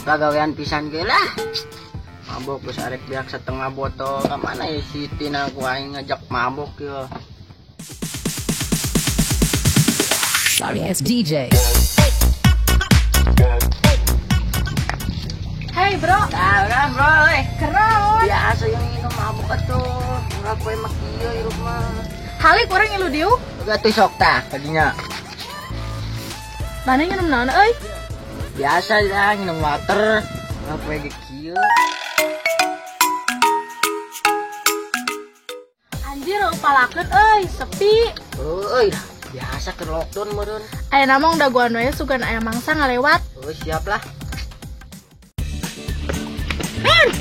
Pagawean pisan ge lah. Mabok geus arek beak setengah botol. Ka mana ya si Tina ku aing ngajak mabok ya. Sorry ass DJ. Hey bro. Nah, bro, keren. Biasa yang minum mabok atuh. Murah poe mah kieu hirup mah. Halik urang ngilu diuk. Atuh sok tah kadinya. Mana nginum naon euy? Biasa lah nginum water. Murah poe ge kieu. Anjir palakeun euy, sepi. Euy, biasa ke lockdown meureun. Aya namong dagoan we sugan aya mangsa ngalewat. Oh, siap lah.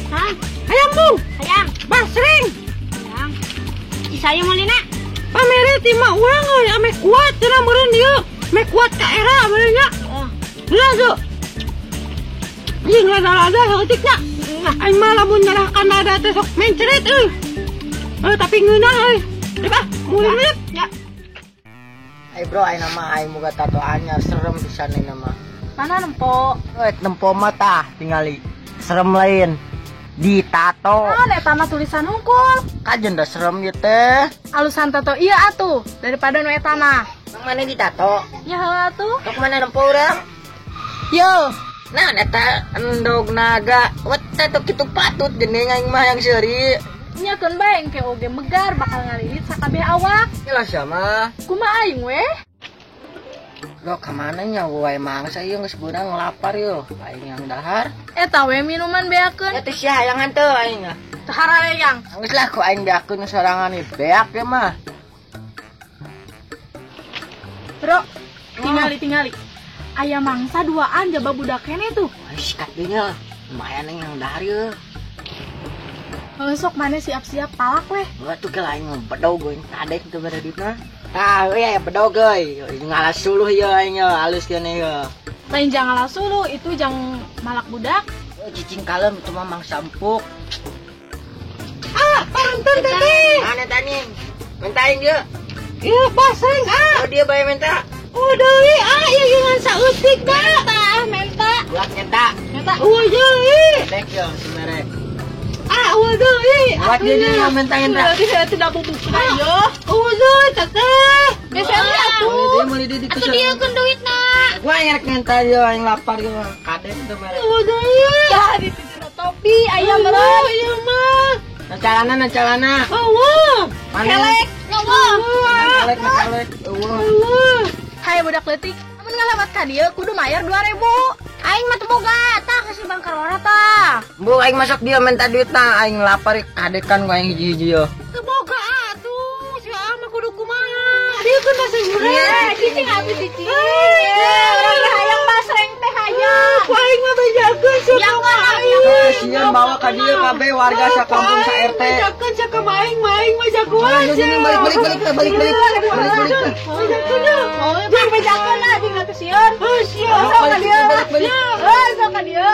Hah? Hayang bung. Hayang. Basreng. Hayang. Isaya molina. Pamere ti mah urang euy ame kuat cenah meureun ieu. Ame kuat ka era meureun nya. Heeh. Tuh. Jeung lada-lada heutik nya. Aing mah lamun nyerahkan lada teh sok mencret euy. Tapi ngeunah euy. Coba mulai ya. Ai bro, aing mah aing boga tato anyar serem pisan aing mah. Mana nempo? Nempo mah tah tingali. Serem lain. Ditato. Naon eta mah tulisan hungkul. Kajen da serem ieu teh. Alusan tato ieu atuh daripada nu eta mah. Nang mana ditato? Nya heuh atuh. Sok mana nempo urang? Yo. Naon eta endog naga. Wet tato kitu patut geuning aing mah yang seuri. Nya keun bae engke oge megar bakal ngalilit sakabeh awak. Lah sama. Kumaha aing we? Lo kemana nya wae mangsa ieu geus beurang lapar yo. Aing yang dahar. Eta we minuman beakeun. Eta sia hayangan teu aing. Teu harareyang. Geus lah ku aing beakeun sorangan ieu beak ge mah. Bro, tingali-tingali. Aya mangsa duaan jaba budak keneh tuh. Sikat dinya. Lumayan aing yang dahar ye. Heuh sok mane siap-siap palak weh. Gua tuh ke aing bedog aing kadek teu bere duitna. Tah euy aya bedog euy. Ngalas suluh ieu aing alus keneh ieu. Lain jang ngalas suluh itu jang malak budak. Cicing kalem itu mah mangsa empuk. Ah, paranten teteh. Mana tani? Minta aing ieu. Ieu basreng ah. Oh dia bae minta. Oh deui ah ieu ngan saeutik da. Menta, menta. Buat nyeta. Nyeta. Oh deui. Tek yo si merek. Ah, deui. Buat dia nih yang mentain dah. Saya tidak bubuk ayo. Oh, deui teteh. Biasa atuh. Atuh dia keun duitna. Gua yang rek minta yo aing lapar yo. Kadek teu merek. Oh, deui. Tah di tidur topi aya meureun. Ieu mah. Na calana. Eueuh. Kelek. Kelek, kelek. Eueuh. Hai budak leutik, amun ngalewat ka dieu kudu mayar 2000. Aing mah teu boga, tah kasih bangkarora tah. Bu aing masuk dia minta duit tah, aing lapar kadekan ku aing hiji-hiji yo. Teu boga atuh, si mah kudu kumaha. Dieu keun bahasa urang. Cicing atuh cicing. Urang teh hayang basreng teh hayang. Ku aing mah bejakeun sia ka aing. Sieun bawa ka dieu kabeh warga sakampung sa RT. Bejakeun sia ka aing, mah aing mah jagoan sia. Balik balik balik balik balik. Balik balik. Bejakeun nya. Jeung bejakeun lah jeung atuh sieun. Heuh sia. Sok ka dieu. Balik. Heuh sok ka dieu.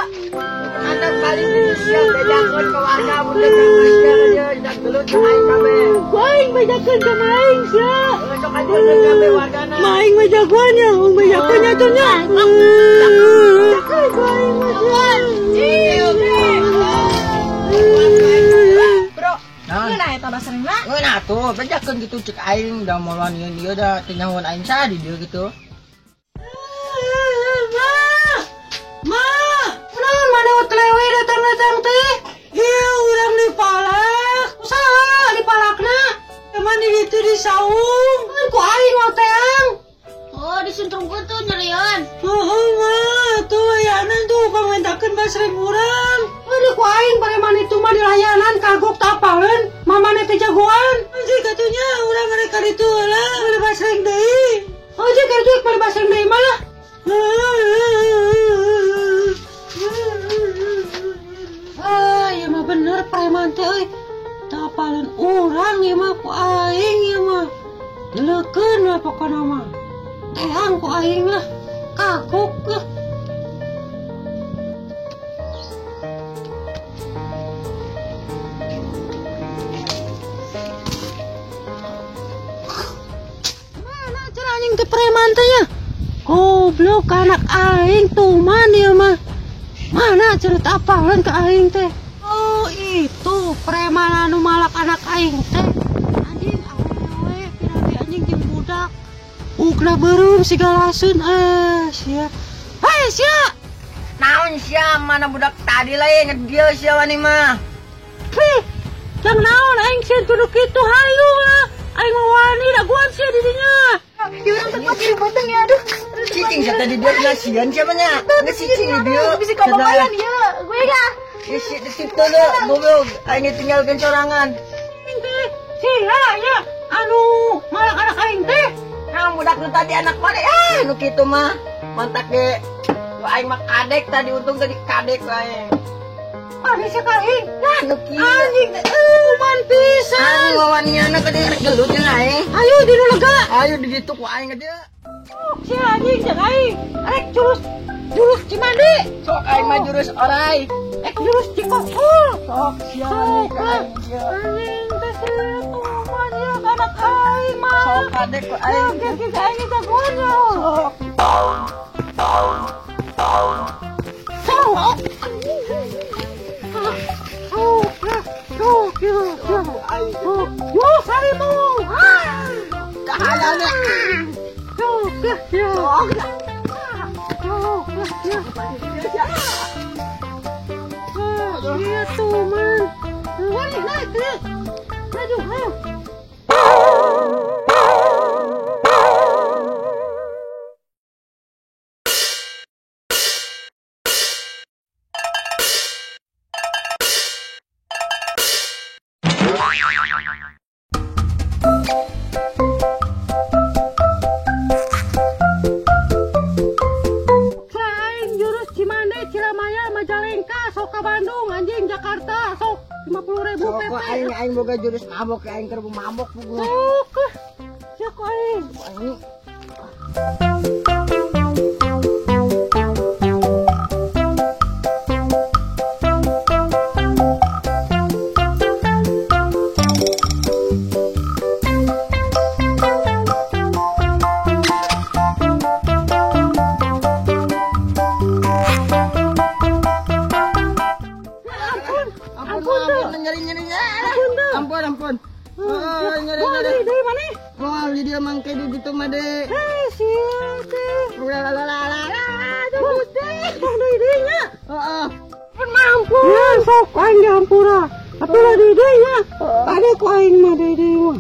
Mantap balik di sia bejakeun ka warga mun teh ka dieu dak gelut ka aing kabeh. Ku aing bejakeun ka aing sia. Sok ka dieu kabeh wargana. Mah aing mah jagoan nya, bejakeun nya tuh nya. Bejakeun ku aing mah sia. Bro, ngeunah eta basrengna? Ngeunah atuh, bejakeun gitu cek aing da moal ieu ieu da teu nyahoan aing saha di dieu gitu. Ma! Ma! Kunaon maneh telewe datang-datang teh? Ieu urang dipalak. Kusaha dipalakna? Cuman di ditu di saung. Ku aing mah teang. Oh, disuntrungkeun tuh nyerieun. Heuh mah, tuh ayanan tuh pangmentakeun basreng urang. Aduh ku aing pareman itu mah dilayanan kagok teu apaleun. Mamane teh jagoan. Anjir katunya urang rek ka ditu heula meuli basreng deui. Anjir ka ditu meuli basreng deui mah lah. Ah, ieu mah bener preman teh euy. Teu apaleun urang ieu mah ku aing ieu mah. Dileukeun we pokona mah. Teang ku aing lah. Kagok lah. Mana cenah anjing teh preman teh nya? Goblok anak aing tuman ieu mah. Mana cerita apaleun ka aing teh? Oh, itu preman anu malak anak aing teh. Anjing awewe pirabi anjing jeung budak. Ukna beureum siga lasun sia. Hei sia. Naon sia mana budak tadi lain ngedieu sia wani mah. Heh, jang naon aing sieun kudu kitu hayu lah. Aing mah wani daguan sia di dinya. Ya urang teu kuat jadi beuteung ya aduh. Cicing sia tadi dia sieun sia mah nya. Geus cicing di dieu. Bisi kababayan ieu. Gue ga. Isi di situ deh, goblok. Aing ditinggalkeun sorangan. Aing teh sia ya anu malak anak aing teh. Nah, budak nu tadi anak mana? Nu kitu mah. Mantak ge. Aing mah kadek tadi untung tadi kadek aing. Ah, bisa ka aing. Nah, nu kieu. Anjing man pisan. Anjing wawaniana ka dieu rek gelut jeung aing. Ayo di nu lega. Ayo di ditu ku aing ka dieu. Sia anjing jeung aing. Rek jurus jurus Cimande. Sok aing mah jurus orai. Rek jurus Cikokol. Sok sia anjing ka aing. Anjing teh sia tuman ya anak aing mah. Sok kadek ku aing. Sok ge aing jagoan yo. Sok. Sok. Yo harimau. Iya tuh man. Naik, naik. Maju, ayo. Aing jurus Cimande, Cilamaya, Majalengka, sok ka Bandung, anjing Jakarta, sok 50.000 Sok PP. aing aing boga jurus mabok aing keur mabok buku. Sok. Sok aing. Aing. Ampun. Ampun, ampun, nyeri nyeri. Ampun tuh. Ampun, ampun. Oh, nyeri Wah, nyeri. deui mana? Wah, di dia mangke di ditu mah de. Hei, sia teh. La la la la. Aduh, teh. Tong deui deui nya. Heeh. Pun mampu. Ya, sok aing dihampura. Tapi lah deui deui nya. Ada ku aing mah deui deui mah.